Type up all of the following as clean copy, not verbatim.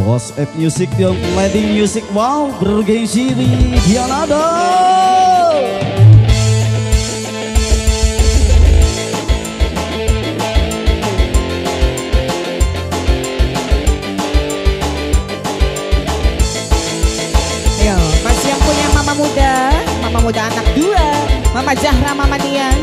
Bos F Music Tiong Lady Music. Wow, bergengsi di Dianado. Yo, masih yang punya mama muda anak dua, Mama Zahra, Mama Nia.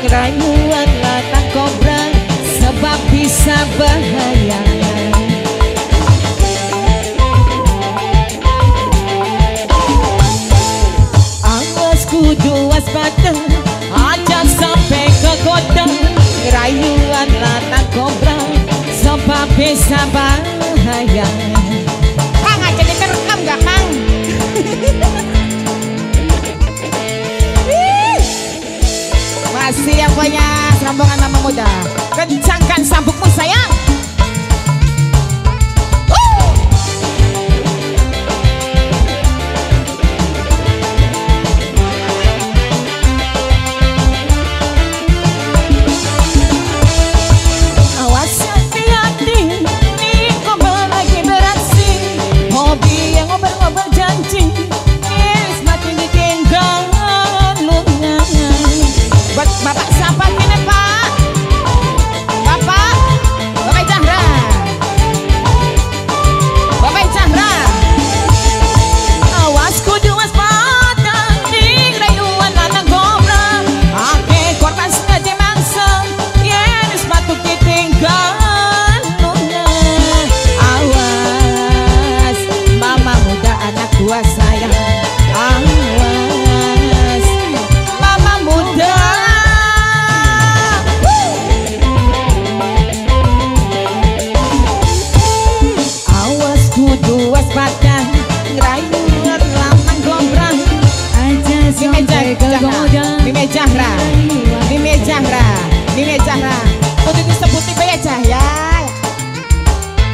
Rayuan lanang kobra sebab bisa bahaya. Awas kudu waspada, aja sampai ke kota. Rayuan lanang kobra sebab bisa bahaya. Kang aja diterekam gak Kang? Masih yang punya rombongan mama muda, kencangkan sabukmu sayang. Awas hati-hati, nih kobra lagi beraksi. Hobi yang ngobrol-ngobrol janji, wis mati ditinggal lunga. Buat bapak siapa ini Pak? Bapak, Bapak Zahra, Bapak Zahra. Awas kudu waspada, ning rayuan lanang kobra. Akeh korban sengaja mangsa, yen wis batuk ditinggal lunga. Awas, mama muda anak dua sayang. Awas, mama muda. Kudu waspada, ngrayuan lanang kobra. Aja sampai kegoda. Mime Zahra, Mime Zahra, Mime Zahra. Kudu disebuti bae aja ya.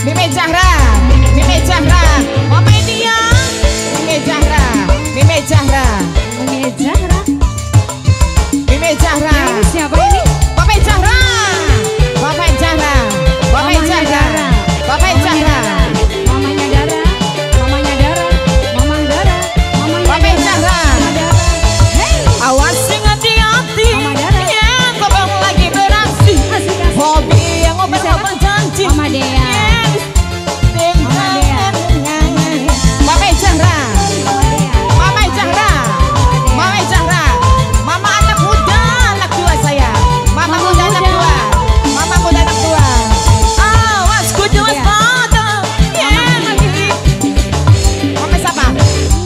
Mime Zahra, Mime Zahra, Mama ini ya. Mime Zahra, Mime Zahra, Mime Zahra, Mime Zahra. Ini siapa ini? Bapak Zahra, Bapak Zahra, Bapak Zahra, Bapak Zahra. Mamanya Dara, Mamanya Dara, Mama Dara, Mamanya Bapak Zahra. Hey, awas sing hati-hati, yang kobong lagi beraksi. Hobi yang ngobrol-ngobrol janji. Mama Dea, Mama Dea, Bapak Zahra, Mama Zahra, Mama Zahra, Mama anak muda anak dua saya, Mama muda anak dua, Mama muda anak dua. Awas kudu waspada. Mama siapa?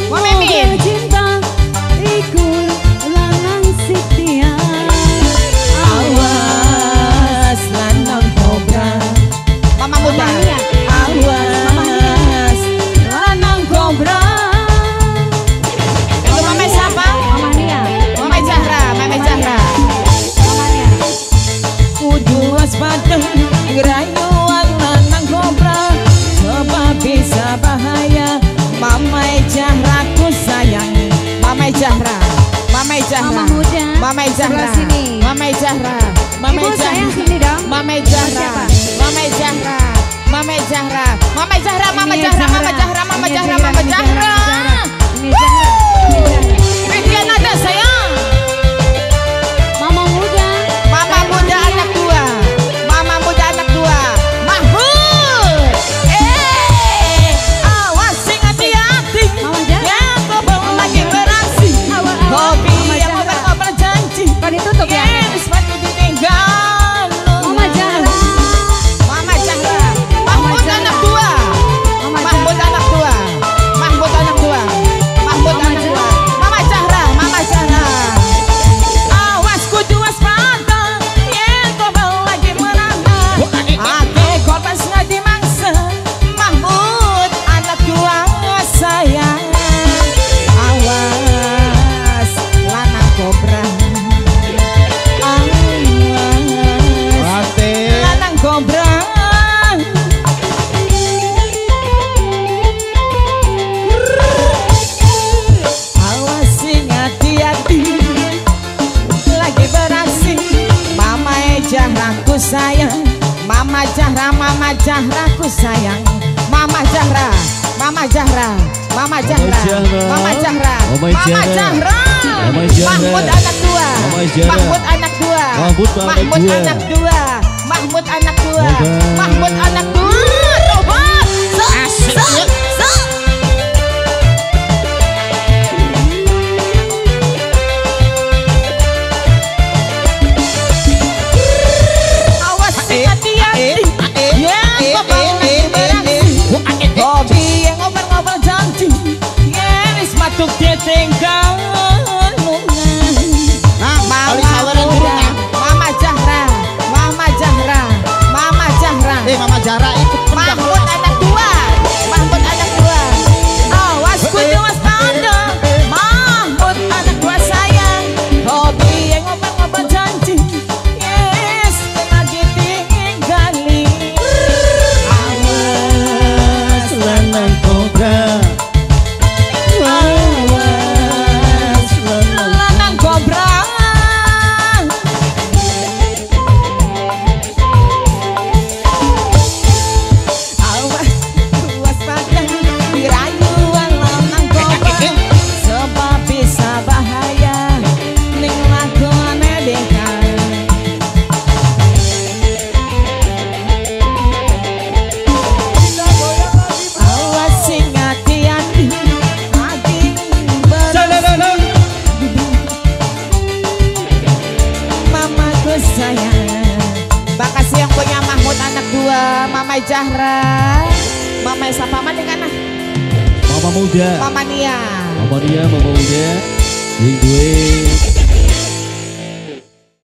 Mama Mimin. Cinta iku lanang setia. Awas lanang kobra. Mama muda. Awas lanang kobra. Itu mama siapa? Mama Nia. Mama Zahra, Mama Zahra. Mama Nia. Kudu waspada, ngrayuan lanang kobra. Sebab bisa bahaya. Mama Zahra ku sayang. Mama Zahra, Mama Zahra, Mama muda, Mama Zahra, sini. Mama Zahra, Mama Ibu Zahra, sayang sini dong. Mama Zahra, Mama Zahra, Mama Zahra, Mama Zahra, Mama Zahra, Mama Zahra, Mama Zahra, Mama Zahra. Ini Zahra, ini Zahra. Vivian ada sayang. Mama muda, Mama muda anak dua, Mama muda anak dua, Mahfud. Awas sing hati-hati, yang kobong lagi beraksi. Hobi yang ngobrol-ngobrol janji. Kan ditutup ya. Wis mati ditinggal. Mama Zahra, Mama Zahra, Mahfud anak dua, Mahfud anak dua, Mahfud anak Mama Zahra, Mama Zahra ku sayang. Mama Zahra, Mama Zahra, Mama Zahra, Mama Zahra, Mama Zahra. Mahmud anak dua, Mahmud anak dua, Mahmud anak dua, Mahmud anak dua, Mahmud anak dua. Tobat. Asik. Matuk ditinggal nah, mama muda, Mama Zahra, Mama Zahra, Mama Zahra. Mama Zahra itu Mahmud anak dua, Mahmud anak dua. Awas kudu waspada, Mahmud anak dua sayang. Hobi yang ngobrol-ngobrol janji, yes lagi tinggali. Awas lanang kobra. Makasih yang punya Mahmud anak dua, Mama Zahra, Mama siapa mana dengan Mama muda, Mama Nia, Mama Nia, Mama muda.